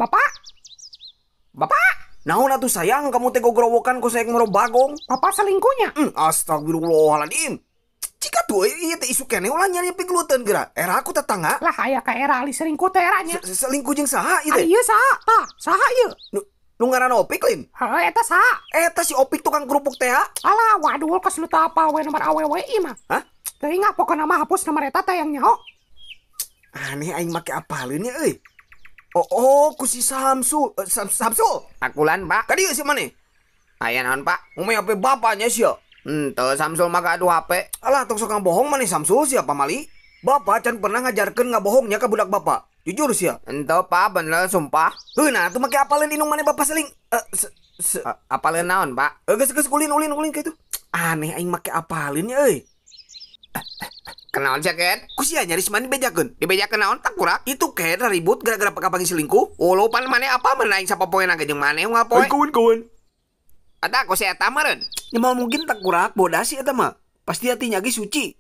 Bapak? Bapak? Naon atuh sayang kamu teh gogorowokan ku saya ngoro bagong. Bapak selingkuhnya? Astagfirullahaladzim. Cika tuh ieu teh isu keneh ulah nyari pigluteun geura. Era aku tetangga. Lah aya ka era ali selingkuh teh eranya. Selingkuh jeung saha ieu teh? Ieu saha? Tah, saha ieu? Nu ngaranna Opik lain? Heuh, eta saha? Eta si Opik tukang kerupuk teh. Alah, waduh kos lu teu apa we nomor awewe ieu mah. Hah? Teuing ah pokona mah hapus nomor eta teh yang nyaho. Aneh aing make apaleun nya euy. Oh, ku si Samsul. Samsul. Akulan, Pak. Ka dieu si maneh? Aya naon, Pak? Ngomong HP bapaknya sia. Henteu Samsul mah gaduh HP. Alah tong sok ngabohong maneh Samsul sia pamali. Bapak can pernah ngajarkeun ngabohongnya ka budak bapak. Jujur sia. Henteu, Pak, bener sumpah. Heuh, nah atuh make apaleun indung maneh bapak seling. Apaleun naon, Pak? Geus geus ulin ulin ulin ka itu. Aneh aing make apaleun nya euy. Kenaon sia, Ken? Ku sia nyaris mani bejakeun. Dibejakeun naon tangkurak? Itu Ken ribut gara-gara kapanggih selingkuh. Ulu pan maneh apa mun aing sapopoeuna ge jeung maneh unggal poe. Hai kawan-kawan. Eta ku si eta meureun. Ya moal mungkin tangkurak bodas si eta mah. Pasti hatinya ge suci.